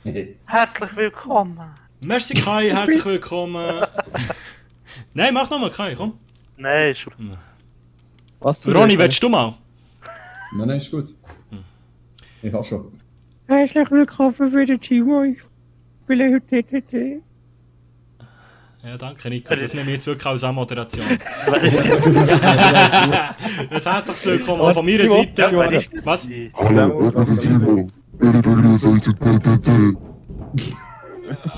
Herzlich willkommen. Merci Kai, herzlich willkommen. Nein, mach nochmal Kai, komm. Nein, ist gut. Was Ronny, willst du mal? Nein, ist gut. Ich hab schon. Herzlich willkommen für den Timo. Ich spiele heute TTT. Ja, danke Nico, das nehme ich jetzt wirklich als Moderation. Das herzliches Willkommen von meiner Seite. Was? Hallo, TTT.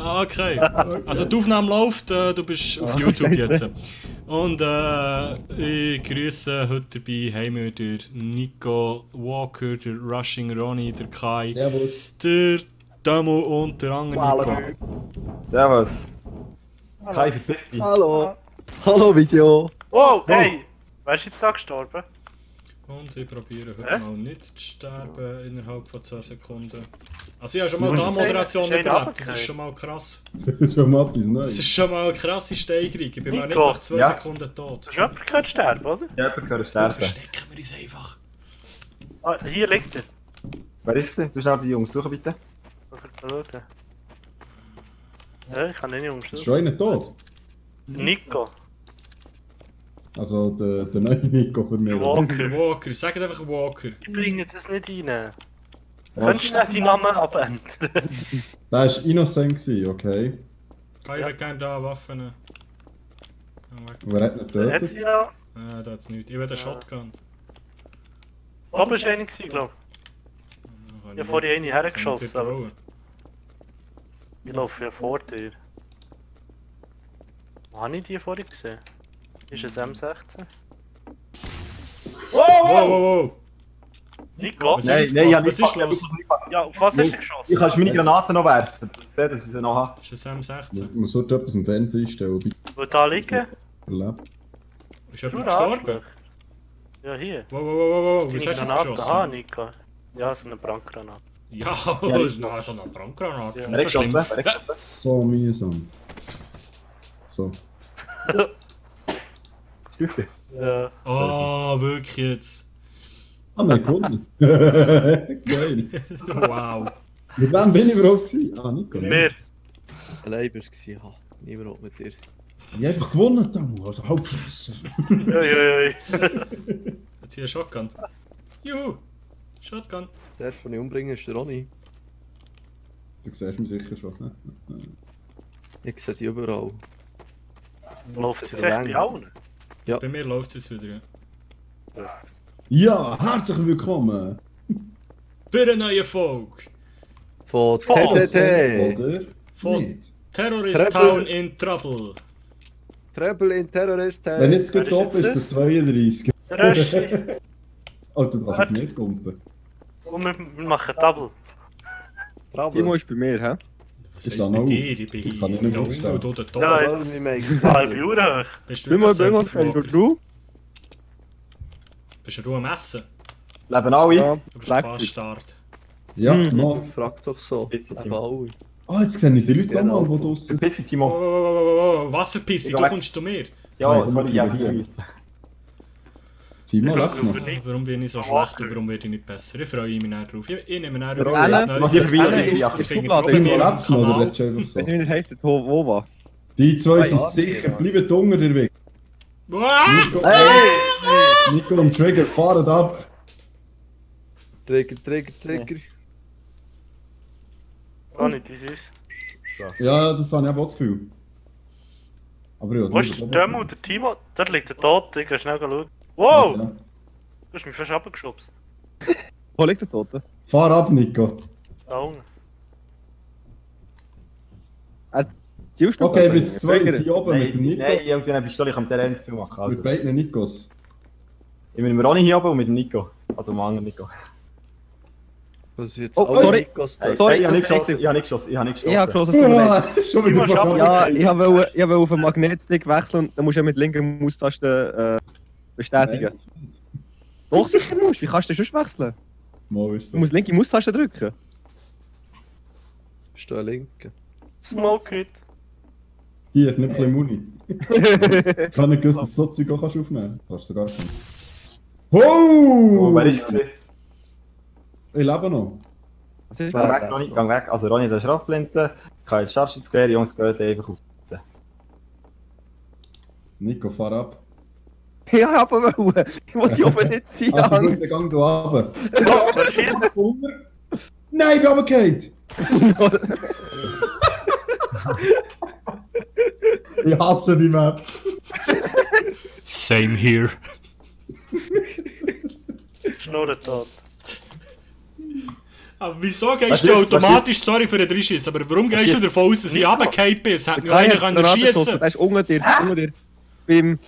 Okay, also die Aufnahme läuft, du bist auf YouTube jetzt. Und ich grüße heute dabei haben wir den Nico Walker, der Rushing Ronny, der Kai, Servus. der Damo und der andere Nico. Servus. Kai, verpiss dich. Hallo. Hallo Video. Oh, hey! Wer ist jetzt da gestorben? Und ich probiere heute mal nicht zu sterben innerhalb von 2 Sekunden. Also ich habe schon mal die Moderation überlebt, das ist schon mal krass. Das ist schon mal etwas Das Neues. ist schon mal eine krasse Steigerung, ich bin mal nicht Nico. nach 2 Ja. Sekunden tot. Hast du jemanden gehört sterben, oder? Ja, jemand gehört sterben. Verstecken wir uns einfach. Ah, hier liegt er. Wer ist es? Du schnell die Jungs suchen, bitte. Schauen. Ja, ich kann ihn nicht Ist umstellen. schon einer tot? Nico. Also der neue Nico für mich. Walker. Walker, sag einfach Walker. Ich bringe das nicht rein. Könntest du nicht deinen Namen abändern? Der war innocent gewesen, okay. Kai hat gerne da Waffen. Wer hat ihn Hat getötet? sie ja. Ah, da hat's nichts. Ich will den Shotgun. Oben war einer, glaube ich. Ich habe vorhin eine hergeschossen, aber ich laufe ja vor dir. Wo habe ich die vorhin gesehen? Ist es M16? Wow, wow, wow! Nico? Was Nein, ist nein, ich was ist hab los? Ja, auf was hast du geschossen? Ich kannst meine Granaten noch werfen. Ich sehe, dass ich sie noch habe. Ist das M16? Ich muss heute etwas im Fernsehen einstellen, bitte Wo da liegen? erlebt. Ist Du jemand gestorben? Ja, hier. Wow, wow, wow, wow, wow, was Deine hast du Granate. geschossen? Aha, Nico. Ja, so eine Brandgranate. Ja, das ist noch so eine Brandgranate. Ja. Wer hat geschossen? Wer hat geschossen? So mühsam. So. Ist du sie? Ja. Oh, wirklich jetzt. Ah, wir haben gewonnen. Geil. Wow. Mit wem bin ich überhaupt gewesen? Ah, Nico. Mir. Allein bist du ja. Niemand mit dir. Ich habe einfach gewonnen, Tamu. Also Hauptfresser. Uiuiui. Jetzt hier ein Shotgun. Juhu! Shotgun. Der von ich umbringen ist der Ronny. Du siehst mich sicher schon. Ne? Ich sehe die überall. Läuft es jetzt echt bei allen? Ja. Bei mir läuft es jetzt wieder. Ja, herzlich willkommen. Bei einer neuen Folge Von Oh, TTT. Oder? von Nicht. Terrorist Treble. Town in Trouble. Treble in Terrorist. Wenn ich es Wer top ist ist, jetzt der 32. Der Röschi. Oh, du darfst auf mich kumpen. Und wir machen Double. Timo ist bei mir, hä? Was Ich ist stehe bei noch dir? auf. Ich bin Jetzt kann ich nicht hier aufstehen. und du der Top. Ja, Timo. Wir machen Halbe Uhr hoch. Bist Nimm mal wirklich bei uns, Santa kann ich Walker? du? Bist du am Essen? Leben alle? Ja, Du bist ein Black Bastard. Ja, Mhm. mal. Frag doch so. Bisschen, Eben Timo. alle. Ah, jetzt sehe ich die Leute Genau. auch mal, die draussen Verpiss dich, Oh, Timo. oh, oh, oh, was verpiss dich? Ich Du geh weg. kommst zu mir. Ja, Nein, sorry, ich komm, habe hier. hier. Timo, Ich lebst du glaube, noch? nicht. Warum bin ich so Walker. schlecht und warum werde ich nicht besser? Ich freue mich nicht drauf. Ich nehme nach Mach hier vorbei, Anne ja. ist die Timo, Schublade. lebst du noch oder willst du einfach Ich weiß so? nicht, wie der heisst, der Wova. Die zwei sind ja, sicher, ja. bleiben unter der Weg. Nico, Nico und Trigger fahren ab. Trigger, Trigger, Trigger. Gar nicht, das ist. Ja, das habe ich auch das Gefühl. Aber ja, Wo ist der Demo und der Timo? Dort liegt der Tod, ich kann schnell schauen. Wow! Du hast mich fast abgeschubst. Wo liegt der Tote? Fahr ab, Nico. Da unten. Zielst du? Okay, ich bin jetzt zwei hier oben mit dem Nein, Nico. nein, ich habe eine Pistole, ich kann mit der Ende viel machen. Mit Also, beiden Nikos. ich bin mit dem Ronny hier oben und mit dem Nico. Also mit dem anderen Nico. Was ist jetzt Oh, alle sorry. Nikos da? Hey, Sorry, hey, ich habe nicht das geschossen, ich habe nicht geschossen, ich habe nicht Ich habe geschossen. geschossen, es tut mir leid. Schon wieder Timo, fast schau. Ja, ich habe auf den Magnetstick wechseln und dann musst du ja mit linker Maustaste bestätigen. Doch, sicher musst. Wie kannst du denn sonst wechseln? Mal ist Du so. musst linke Maustaste drücken. Bist du linke? Smoke it. Hier, nimm ein bisschen Muni. Ich kann nicht gewusst, dass du so Zeug auch kannst aufnehmen kannst. Du sogar können. Oh, Oh! wer ist es? Ich lebe noch. Was ist Geh das? weg, Ronny, geh weg. Also Ronny, der Schrapflinte, kann jetzt Charge Square, Jungs, geht einfach auf. Nico, fahr ab. Ja, aber wollen. Ich will hier oben nicht sein. Also Angst. gut, dann gang du runter. Oh, wer schießt? Nein, ich bin runtergefallen! Ich hasse die Map. Same here. Schnurren tot. Aber wieso gehst Was du ist- automatisch, sorry für den Drischiss, aber warum gehst du ist- davon aus, dass ich runtergefallen bin? Es hätte Der nur Kai einer hat können Granate geschossen. schiessen. Der ist unten dir. Unten dir. Beim...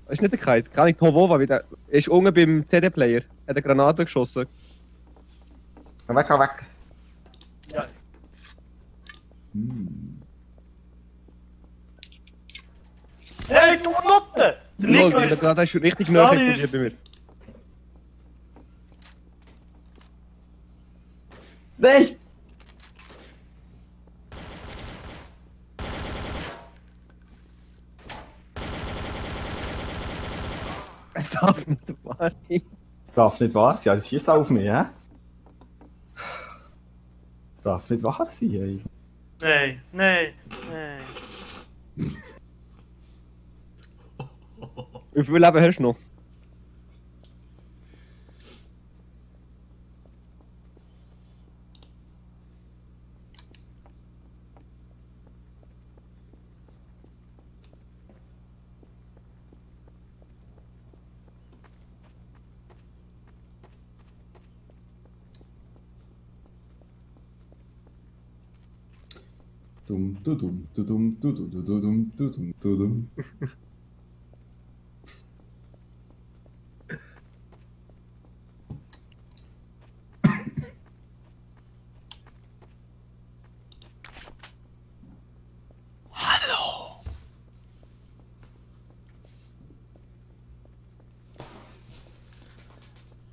Das ist nicht der Kai. Gar nicht Tovova. Er ist unten beim CD-Player. Er hat eine Granate geschossen. Geh weg, geh weg. Hey, du Nutte! Der Lol, Nico der ist... Granate ist richtig Sorry. nah explodiert bei mir. Nein! Es darf nicht wahr sein. Das darf nicht wahr sein, also schieß auf mich, hä? Das darf nicht wahr sein, ey. Nein, nein, nein. Wie viel Leben hast du noch? Dum, du, dum, du, dum, du, du, du, du, dum, du, dum, du, dum.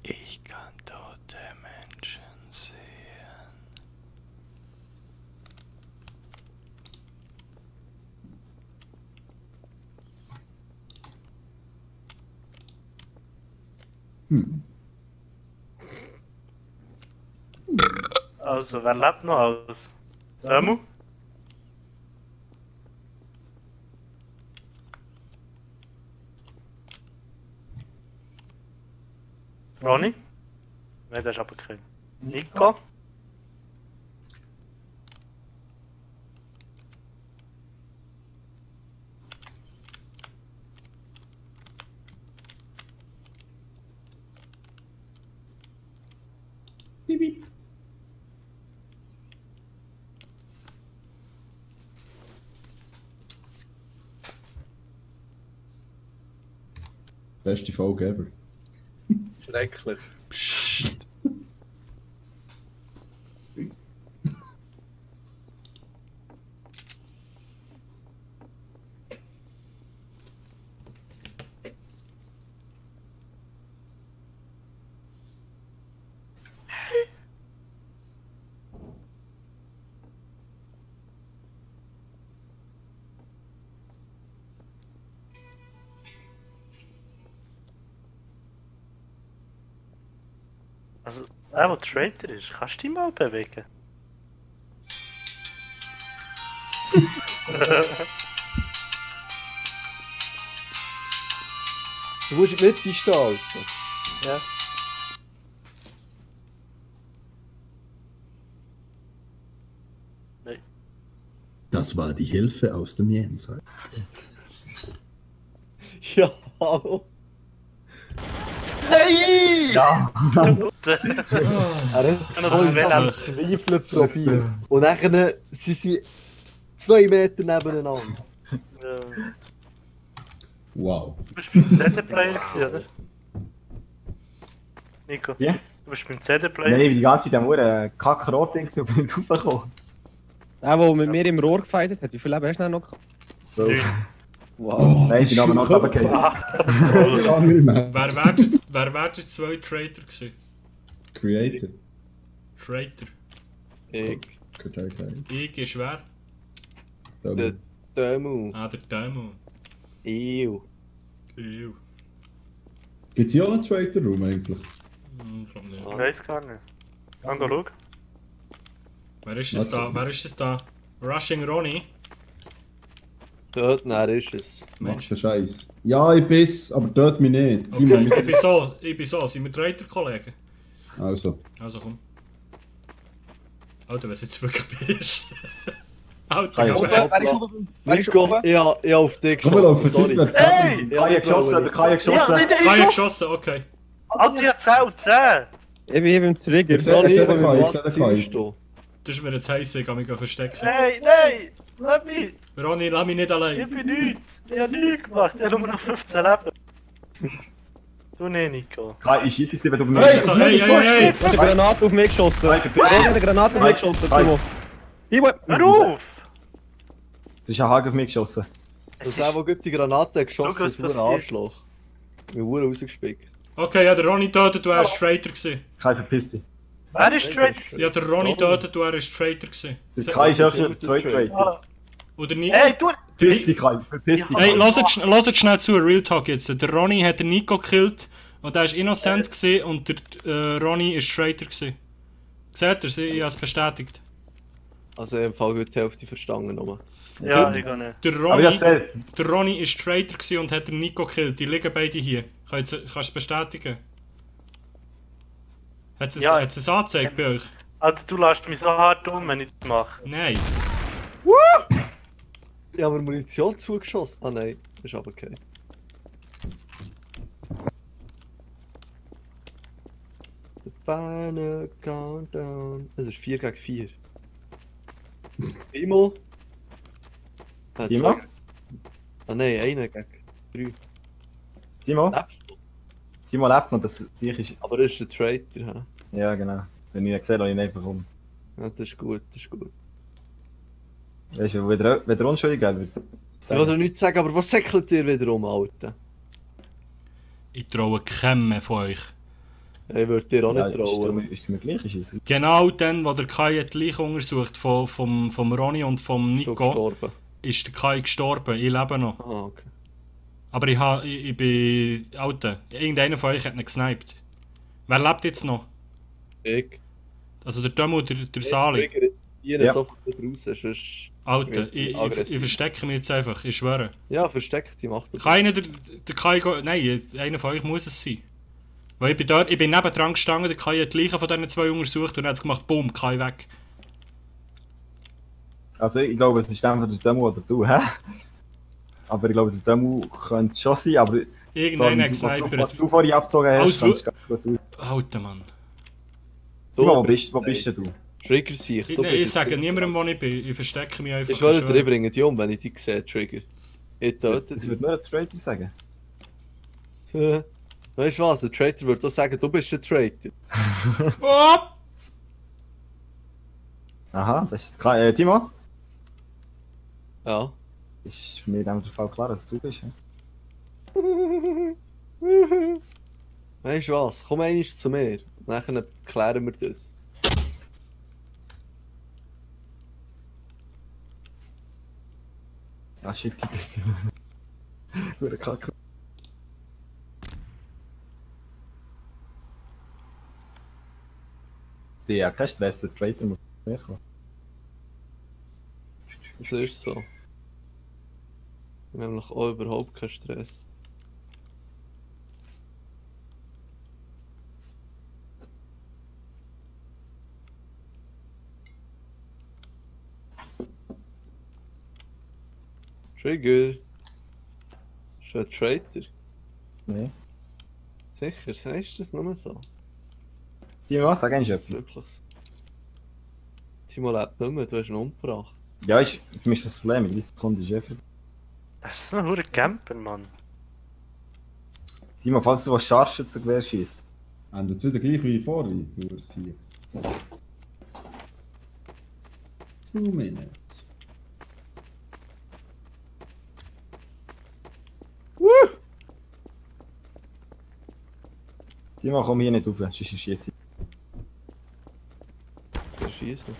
Ich kann tote Menschen sehen. Also, wer lebt noch aus? Demu? Ronny? Nein, der ist aber kein. Nico? Beste Folge ever. Schrecklich. Also, der Traitor ist, kannst du dich mal bewegen? Du musst in die Mitte stehen, Alter. Ja. Das war die Hilfe aus dem Jenseits. Ja, hallo. Ja! Er hat Ja, voll das am wäre- Zweifeln probiert. Und nachher sind sie 2 Meter nebeneinander. Wow. Du bist beim CD-Player gewesen, oder? Nico? Ja? Du bist beim Nein, CD-Player? ich bin die ganze Zeit am Uhren Kack-Rot-Ding und bin nicht raufgekommen. Der, der mit mir im Rohr gefeitet hat, wie viel Leben hast du denn noch gehabt? 12. Wow. Nein, ich bin aber noch runtergefallen. Ja, nicht mehr. Wer wäre das zwei Traitor gewesen? Creator. Traitor. Ich, Könnte ich sagen. Ich ist wer? der Dömu. Ah, der Demo. Ew. Ew. Gibt es hier auch einen Traitor Room eigentlich? Ich glaub nicht. Ich weiß gar nicht. Geh schauen. Wer ist das da? Wer ist das da? Rushing Ronnie? Dort, nein, ist es. Mach den Scheiß. Ja, ich bin's, aber dort mich nicht. Okay, Timon, ich bin so. Sind wir Traitor, Kollegen? Also. Also komm. Alter, wenn es jetzt wirklich bist. Alter, Kann ich komm oben? her. Wer ist oben? Wer ist Nico, oben? ja, auf dich Komm, wir laufen sorry. seitwärts. Hey! Ja, Kai geschossen, der Kai geschossen. Ja, nicht Kai der geschossen, okay. Alter, ich hab 10. Ich bin eben im Trigger. Ich sehe den Kai, ich sehe den Kai. Das ist mir jetzt heiß, ich kann mich verstecken. Nein, nein! Lass mich! Ronny, lass mich nicht Ich allein. bin nichts! Ich hab nichts gemacht! Ich hab nur noch 15 Leben. Du nicht, Nico. Kai, ich schieße dich, wenn du mir Hey, Hey, hey, hey! Ich habe eine Granate auf mich geschossen. Kai, Ich verpiss habe dich. eine Granate auf mich geschossen, Kai. Timo. Timo! Hör auf! Du hast einen Haken auf mich geschossen. Das ist der, der gut die Granate hat geschossen Schau, hat, was ist ein Arschloch. Mir wurde rausgespickt. Okay, ja, der Ronny tötet, du warst Traitor gewesen. Kai, verpiss dich. Wer ist straight? Ja, der Ronny tötet, du warst Traitor gewesen. Der Kai ist auch schon der zweite Traitor. Oder nicht? Hey, du! Verpiss dich, Kai, verpiss dich. Hey, lasst jetzt schnell zu, Real Talk jetzt. Der Ronny hat den Nico gekillt und der war innocent gewesen, und der Ronny ist Traitor gewesen. Seht ihr, ich habe es bestätigt. Also im Fall heute die Hälfte verstanden nochmal. Ja, ich kann nicht. Der Aber Ronny, ich hab's der Ronny ist Traitor gewesen und hat den Nico gekillt. Die liegen beide hier. Kannst du es bestätigen? Hat es Ja. hat's es angezeigt bei euch? Alter, du lässt mich so hart um, wenn ich das mache. Nein. Ich habe mir Munition zugeschossen. Ah nein, ist aber okay. The final countdown. Es ist 4 gegen 4. Timo. Timo? Ah nein, 1 gegen 3. Timo? Lebst du? Timo lebt noch, das sicher ist... Aber das ist der Traitor, hä? Ja, genau. Wenn ich ihn sehe, lasse ich ihn einfach um. Ja, das ist gut, das ist gut. Weißt du, wenn der unschuldig geht, würde Ich will dir nichts sagen, aber was säckelt ihr wieder um, Alter? Ich traue keinem mehr von euch. Ich würde dir auch ja, nicht trauen. ist mir gleich, ist es. Genau dann, wo der Kai die Leiche untersucht vom Ronny und vom Bist du Nico, gestorben? ist der Kai gestorben. Ich lebe noch. Ah, okay. Aber ich bin... Alter, irgendeiner von euch hat ihn gesniped. Wer lebt jetzt noch? Ich. Also der Dömo, der Sali. Hier Ja. sofort raus, sonst... Alter, Wird ich aggressiv. verstecke mich jetzt einfach, ich schwöre. Ja, versteckt, die macht das. Keiner, der Kai... Nein, einer von euch muss es sein. Weil ich bin nebendran gestanden, der Kai hat die Leichen von diesen zwei untersucht und dann hat es gemacht, boom, Kai weg. Also ich glaube, es ist entweder der Demo oder du, hä? Aber ich glaube, der Demo könnte es schon sein, aber... Irgendeiner hat was gesnipert. du vorhin abgezogen hast, Also- kannst du ganz gut aus. Alter Mann. Timo, wo bist denn du? Trigger-Sicht, Ich, du nein, bist ich es sage sicher. niemandem, wo ich bin. Ich verstecke mich einfach. Ich schwöre schwöre. dir, ich bringe die um, wenn ich dich sehe, Trigger. Ich töte Das dich. würde nur ein Traitor sagen. Weißt du was, der Traitor würde auch sagen, du bist ein Traitor. Oh! Aha, das ist... Timo? Ja. Ist für mich in dem Fall klar, dass du bist, hä? Weißt du was, komm einmal zu mir. Nachher klären wir das. Ah, shit. Hure Kacke. Ja, kein Stress, der Traitor muss mehr kommen. Das ist so. Nämlich auch überhaupt kein Stress. Trigger. Ist ein Traitor. Nee. Sicher, sagst du das nur so? Timo, sag eins Das ist etwas. wirklich so. Timo lebt nicht mehr, du hast ihn umgebracht. Ja, ist für mich das Problem, 30 Sekunden ist einfach. Das ist ein verdammter Camper, Mann. Timo, falls du was Scharfschützengewehr schießt. Und jetzt wieder gleich wie vorhin. Nur sie. 2 Minuten. Timo, komm hier nicht rauf, sonst schieße ich. Der schießt noch.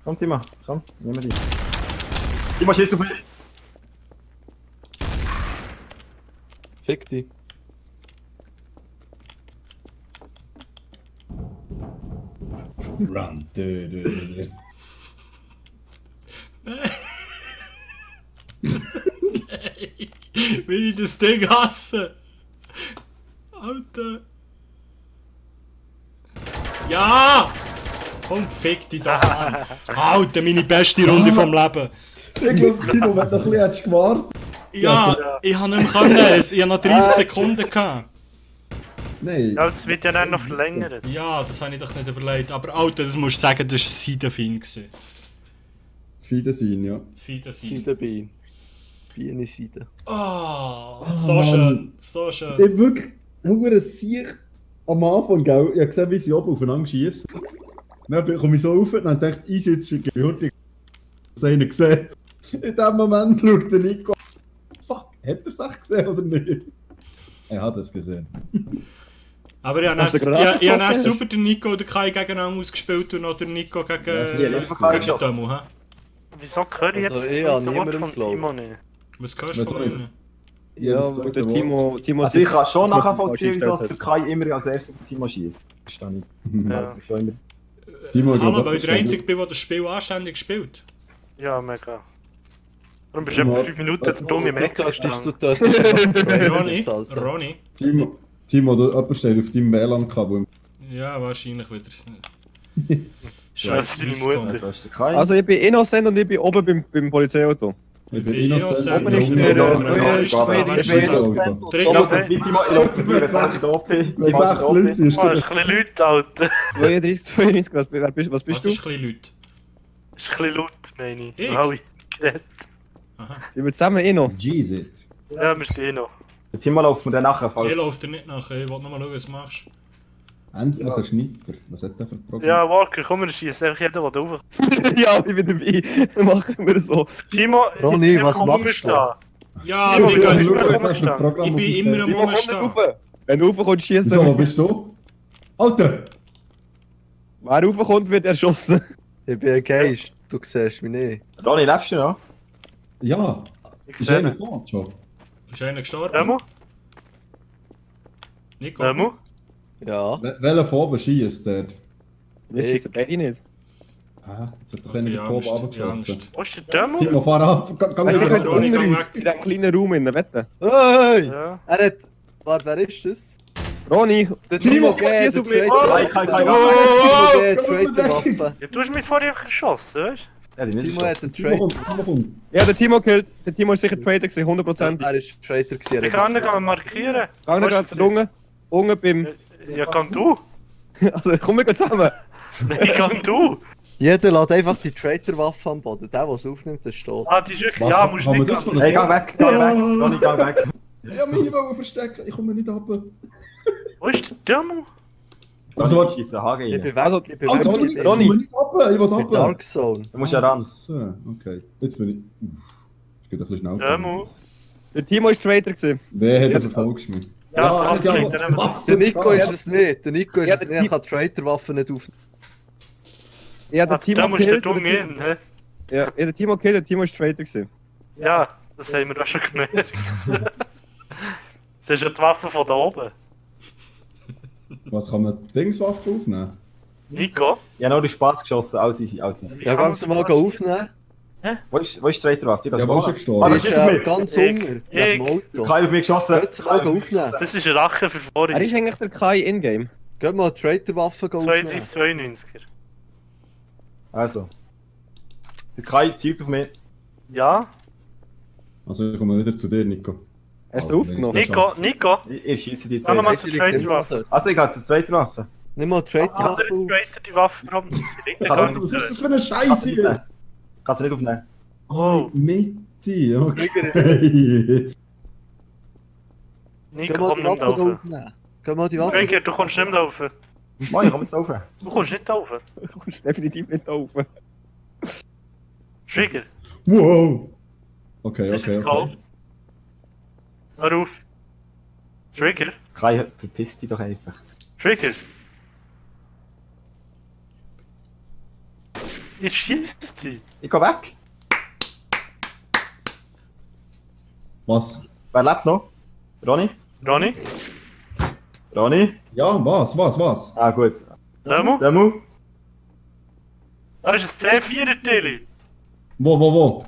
Komm, Timo, komm, nimm mal dich. Timo, schieß auf mich! Fick dich. Run. Wie ich das Ding hasse! Alter! Ja! Komm, fick dich doch an! Alter, meine beste Runde vom Leben! Ich glaube, Timo, wenn du noch ein bisschen hättest gewartet. Ja, ich habe nicht mehr können, ich habe noch 30 Sekunden gehabt. Nein. Ja, das wird ja dann noch verlängert. Ja, das habe ich doch nicht überlegt. Aber Alter, das musst du sagen, das war Seidenfein. Feide sein, ja. Seidenfein. Seidenbein. Bienenseide. Oh, Oh, so Mann. schön, so schön. Ich wirklich, hure Sieg am Anfang, gell? Ich habe gesehen, wie sie oben aufeinander schießen. Dann komme ich so rauf und dann dachte ich, jetzt ist Gehörtig. Das einer gesehen. In dem Moment schaut der Nico. Fuck, hat er es echt gesehen oder nicht? Er hat es gesehen. Aber ich habe Hast du gerade dann geschossen? super den Nico und den Kai gegeneinander ausgespielt und noch den Nico gegen geschossen. Dömu, hä? Wieso höre ich jetzt Also, das ich habe zweite Wort niemandem von geglaubt. Timo nicht? Was hörst Was du soll von ich? ihnen? Ja, das weil zweite der Wort. Timo Also ich kann schon sich- nachvollziehen, wieso gestellt der Kai immer als erstes auf das Team schießt. Verstehe ich. Ja. Also schon immer. Timo, ich Hallo, glaube, weil ich der Einzige bin, der das Spiel anständig spielt. Ja, mega. Warum bist du etwa 5 Minuten der dumme im Eck Du gestanden? tötest einfach Ronny, Traitors, also. Ronny. Timo, jemand steht auf deinem WLAN-Kabel. Ja, wahrscheinlich wieder. Scheiße, deine Ja, Mutter. du hast den Kai. Also ich bin innocent und ich bin oben beim Polizeiauto. Ich bin Innocent. innocent. Oben ist Ja, der ja, Ich bin Auto. Der Thomas, glaube, mit Timo, ich glaube, zu mir, das ist OP. Wenn 6 Leute sind, ist Oh, gut. ist ein bisschen Leute, Alter. 32, 92, was bist was du? ist ein bisschen Leute? Ist ein bisschen laut, meine ich. Ich? Wow, ich geredet. Aha. Sind wir zusammen eh noch? Jesus. Ja, wir sind eh noch. Der Timo läuft mir dann nachher, Ich falls... laufe dir nicht nach, ich wollte nur mal schauen, was du machst. Endlich ein Sniper. Was hat der für ein Programm? Ja, Walker, komm, wir schießen einfach jeden, der rauf. Ja, ich bin dabei. Machen wir so. Timo, Ronny, ich was komm machst rumstehen. Ja, Timo, Digga, du ich, bist Schau, was immer das für ein Programm ich bin auf immer dem am Timo, komm nicht Rumstehen. rauf. Wenn du raufkommst, schießen So, wo wir. bist du? Alter! Wer raufkommt, wird erschossen. Ich bin ein Geist, du siehst mich nicht. Ronny, lebst du noch? Ja, Ich ist sehe einer ihn. tot schon. Ist einer gestorben? Demo? Nico? Demo? Ja. Welcher von oben schießt der? Wir schießen beide nicht. Ah, jetzt hat doch einer Ja, von oben Angst, ja, abgeschossen. Angst. Wo ist der Demo? Timo, fahr ab! Geh Weißt du, ich Ja, bin wieder Ronny, unter geh uns, weg. in diesem kleinen Raum in der Wette. Hey! Ja. Er hat... Warte, wer ist das? Ronny, Der Timo, Timo G, schieß der auf mich. Kai, Traitor-Waffe. Kai, Timo G, Traitor-Waffe. Ja, du hast mich vorher geschossen, weißt Ja, die nicht Timo hat einen Timo Traitor. kommt, Timo kommt. Ja, der Timo killt. Der Timo ist sicher Traitor gewesen, 100%. Er ist Traitor gewesen. du? Ich kann ihn markieren. Gang Wo da ist ganz unten. Unten beim... Ja, kann du. Also, komm, wir gehen zusammen. Nein, kann du. Jeder lädt einfach die Traitor-Waffe am Boden. Der, der es aufnimmt, der steht. Ah, die ist wirklich... Was, Ja, kann musst man nicht... das von Hey, der geh weg, geh weg. Ronny, geh weg. Ich hab mich hier verstecken, ich komme nicht ab. Wo ist der Demo? Also, warte. Scheiße, Hagen Ich rein. bin weg, Also, ich bin Alter, weg. ich Ronny. komme nicht ab, ich will In ab. Dark Zone. Du musst ja ran. So, okay. Jetzt bin ich... Uff. Es geht ein bisschen schnell. Demo. Der Timo ist Traitor gewesen. Wer hat er verfolgt mich? Ja, er hat ja Waffe, was dann Waffe Der Nico gehabt. ist es nicht. Der Nico ist Ja, es der nicht. Er kann Traitor-Waffen nicht aufnehmen. Ja, der Da Timo musst du killt. dumm hin, hä? Ja, der Timo killt, der Timo ist Traitor gewesen. Ja, das haben wir auch schon gemerkt. Das ist ja die Waffe von da oben. Was kann man Dingswaffe aufnehmen? Nico? Ich habe nur den Spaß geschossen, alles easy, alles easy. Ja, kannst du mal aufnehmen? Wo ist die Traitorwaffe? Ja, wo ist er Ah, gestorben? das Das ist ist auf mich. ganz Ich- unten. Nach dem Auto. Kai auf mich geschossen. Könnt ihr mal aufnehmen? Das ist eine Rache für Er vorhin. ist eigentlich der Kai in-game. Geht mal Traitor-Waffen aufnehmen. 3292er. Also. Der Kai zielt auf mich. Ja? Also ich komme wieder zu dir, Nico. Hast Oh, du aufgenommen? nice. Nico? Ich schieße die Sag mal, Zeit. zur Traitor-Waffe. Also, ich gehe zur Traitorwaffe. Nimm mal Also, Traitor-Waffe ich auf. trade die Waffe rum. Was ist das für eine Scheiße hier? Kannst du nicht aufnehmen. Oh, Mitte, okay. Jetzt. Geh Nico, mal komm die nicht Waffe laufen. aufnehmen. Geh mal die Waffe. Trigger, du kommst nicht laufen. Moin, ich komme jetzt rauf. Du kommst nicht laufen. Du kommst definitiv nicht auf. Trigger, Wow! Okay, das ist okay, jetzt okay. kalt. Hör auf. Trigger, Kai, verpiss dich doch einfach. Trigger. Ich schieß dich. Ich geh weg. Was? Wer lebt noch? Ronny? Ronny? Ronny? Ja, was? Ah, gut. Demo? Demu? Da ist ein C4, Tilly. Wo?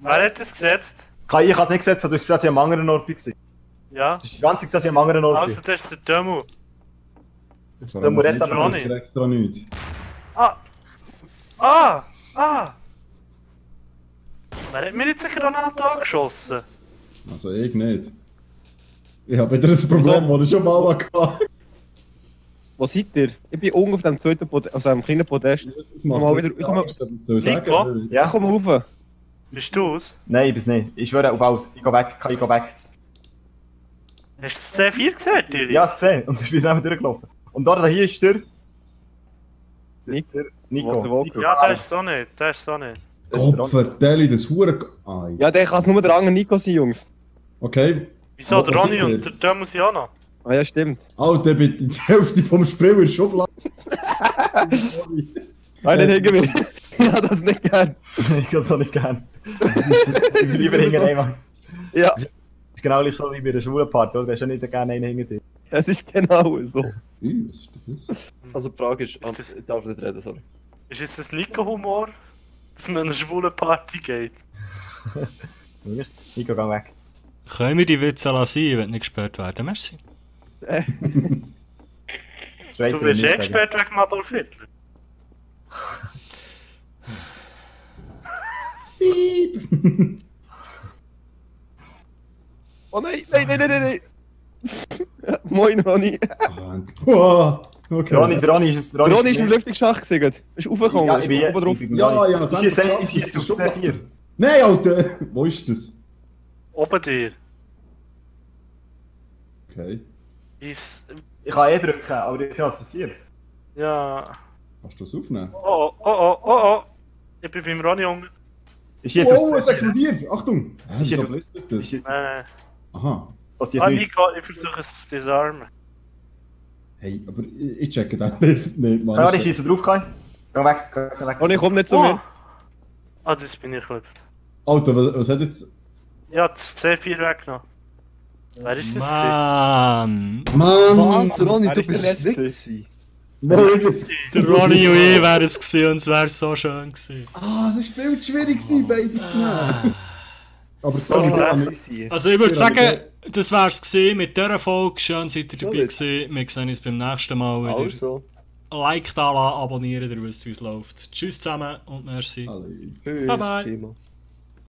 Wer hat das gesetzt? Ich habe es nicht gesetzt, du hast gesagt, ich am anderen Ort war. Ja. Du hast die ganze Zeit gesagt, ich am anderen Ort Also, das ist der Demo. Der Muretta Ronny. extra nichts. Wer hat mir jetzt eine Granate angeschossen? Also ich nicht. Ich habe wieder ein Problem, das ich schon mal hatte. Wo seid ihr? Ich bin unten auf dem zweiten Podest, also einem kleinen Podest. Das macht Mal mir wieder- ich komme- Angst, ob ich soll sagen. Nico? weil- Ja, komm rauf. Bist du es? Nein, ich bin's nicht. Ich schwöre auf alles. Ich geh weg, ich geh weg. Hast du das C4 gesehen, Tilly? Ja, ich hab's gesehen. Und ich bin einfach durchgelaufen. Und da hier ist der... Nick. Der Der Nico. Walker. Ja, der ist so nicht. Der ist so nicht. Gott, vertell das Hure. Ah, ja. Ja, der kann es nur der andere Nico sein, Jungs. Okay. Wieso, Aber der Ronny was und ist der Demo sind auch noch? Ah ja, stimmt. Alter, bitte, die Hälfte vom Spiel ist schon blank. Nein, nicht hingehen. Ich hab das nicht gern. Ich kann's auch nicht gern. Ich bin lieber hinten einmal. Ja, Das ist genau gleich so wie bei einer schwulen Party, oder? Du hast ja nicht gerne einen hinten dir. es ist genau so. Was ist das? Also die Frage ist, ich darf nicht reden, sorry. Ist jetzt das Nico-Humor, dass man an eine schwule Party geht? Nico, geh weg. Können wir die Witze lassen, wenn nicht gesperrt werden? Merci. Straight Du will ich wirst nicht eh sagen. gesperrt wegen Adolf Hitler. Oh nein. Moin, Ronny. Wow, okay. Der Ronny ist es. Ronny ist im Lüftungsschacht gesegelt. Ist aufgekommen. Ja, ich bin oben drauf. Ja, Ich schieße auf C4. Nein, Alter! Wo ist das? Oben dir. Okay. Ist... Ich kann eh drücken, aber jetzt ist was passiert. Ja... Kannst du das aufnehmen? Oh. Ich bin beim Ronny unten. Ist jetzt Oh, auf es explodiert! Achtung! Ist jetzt so auf- blöd das. Ist jetzt Aha. passiert Ah, nichts. Nico, ich versuche es zu disarmen. Hey, aber ich checke den Lift nicht, Mann. Ja, ich schieße drauf, Kai. Geh weg. Ronny, komm nicht zu mir. Ah, das bin ich, glaube ich. Alter, was hat jetzt... Ja, das C4 weggenommen. Wer ist jetzt? Mann! Mann! Was, Ronny, Wer du ist der bist Letzte? nicht gewesen. Der Ronny und ich wären es gewesen und es wäre so schön gewesen. Ah, es war viel zu schwierig, beide zu nehmen. Aber So sorry, lässig. Also ich würde Ja, sagen, das wär's gewesen mit dieser Folge. Schön seid ihr dabei Gut. gewesen. Wir sehen uns beim nächsten Mal wieder. Also, Like da lassen, abonnieren, ihr wisst wie es läuft. Tschüss zusammen und merci. Alle. höchstes Bye, bye. Thema.